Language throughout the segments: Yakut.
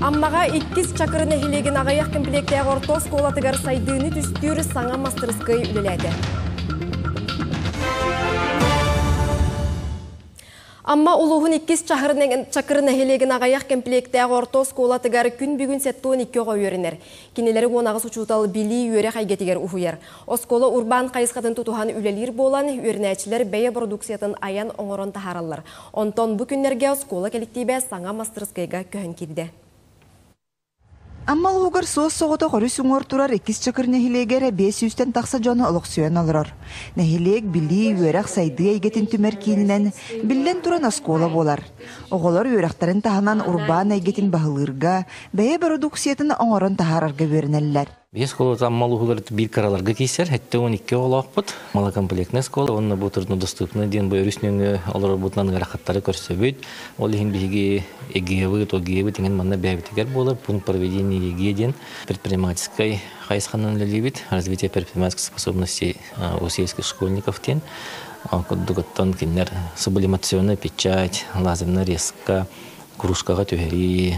Аммаҕа иккис Чакыр нэһилиэгин аҕыйах кэмпилиэктээх орто оскуолатыгар сайдыыны түстүүр саҥа мастырыскыай үлэлээтэ. Амма улууһун иккис Чакыр нэһилиэгин аҕыйах кэмпилиэктээх орто оскуолатыгар күн бүгүн 72 оҕо үөрэнэр. Кинилэри 18 учуутал билии-үөрэх эйгэтигэр уһуйар. Оскуола урбаан хайысхатын тутуһан үлэлиир буолан, үөрэнээччилэр бэйэ бородууксуйатын айан оҥорон таһаараллар. Онтон бу күннэргэ оскуола кэлэктиибэ саҥа мастырыскыайга көһөн киирдэ. Амма улууһугар суос-соҕотох өрүс уҥуор турар иккис Чакыр нэһилиэгэр 500-тэн тахса дьон олохсуйан олорор. Нэһилиэк билии, үөрэх, сайдыы эйгэтин түмэр киининэн, биллэн туран, оскуола буолар. Оҕолор үөрэхтэрин таһынан урбаан эйгэтин баһылыырга, бэйэ бородууксуйатын оҥорон таһаарарга үөрэнэллэр. Биэс школата Амма улууһугар биир кыраларга киирсэр, 72 оҕолоохпут. Малокомплектная школа уонна бу труднодоступный диэн бу өрүс нөҥүө олорорбутунан ыарахаттары көрсөбүт. Ол иһин биһиги ЕГЭ-быт, ОГЭ-быт иҥин манна бэйэбитигэр буолар пункт проведения ЕГЭ диэн предпринимательскай хайысханан үлэлиибит. Развитие предпринимательских способностей у сельских школьников диэн. Курдук оттон кинилэр сублимационная печать, лазерная резка, кружкаҕа түһэрии,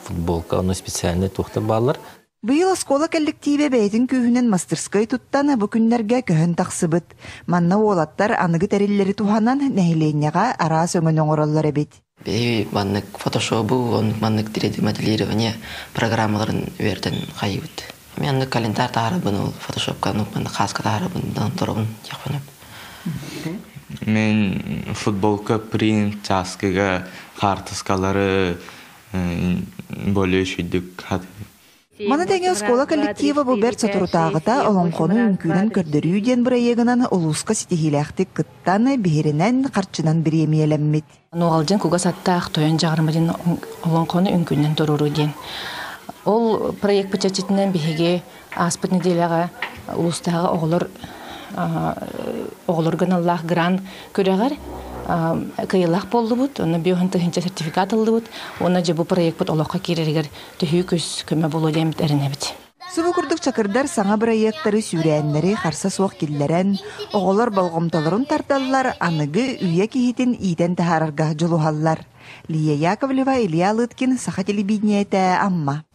футболка, ону специальный туохтар бааллар. Быйыл оскуола кэлликтиибэ бэйэтин күүһүнэн мастерскай туттан бу күннэргэ көһөн тахсыбыт. Манна уолаттар аныгы тэриллэри туһанан нэһилиэнньэҕэ араас өҥөнү оҥороллор эбит. Биһиги маннык фотошобу, оннук маннык 3D моделирование программаларын үөрэтэн хайыыбыт. Мен оннук календарь таһаарабын, ол фотошопка оннук маннык хааска таһаарабын, торобун диэхпин. Мен футболка принт чааскыга хаартыскалары более үчүйдүк Маны тэҥэ оскуола коллектива бу бэрт соторутааҕыта олоҥхону үҥкүүнэн көрдөрүү диэн бырайыагынан улууска ситиһиилээхтик кыттан, биһиринэн, харчынан бириэмийэлэммит. Нуоҕалдьын кугас аттаах тойон дьаҕарма диэн олоҥхону үҥкүүнэн туруоруу диэн. Ол проект чэрчитинэн биһиги ааспыт нэдиэлэҕэ улуустааҕы оҕолор оҕолорго аналлаах грант күрэҕэр кыайыылаах буоллубут, онно биоһун тыһыынча сертификат ыллыбыт уонна дьэ бу проекпыт олоххо киирэригэр төһүү күс көмө буолуо диэммит эрэнэбит. Субу курдук чакырдар саҥа бырайыактары сүүрээннэри харса суох киллэрэн, оҕолор болҕомтолорун тардаллар, аныгы үйэ киһитин иитэн таһаарарга дьулуһаллар. Лия Яковлева, Илья Лыткин, Саха телевидениетэ, Амма.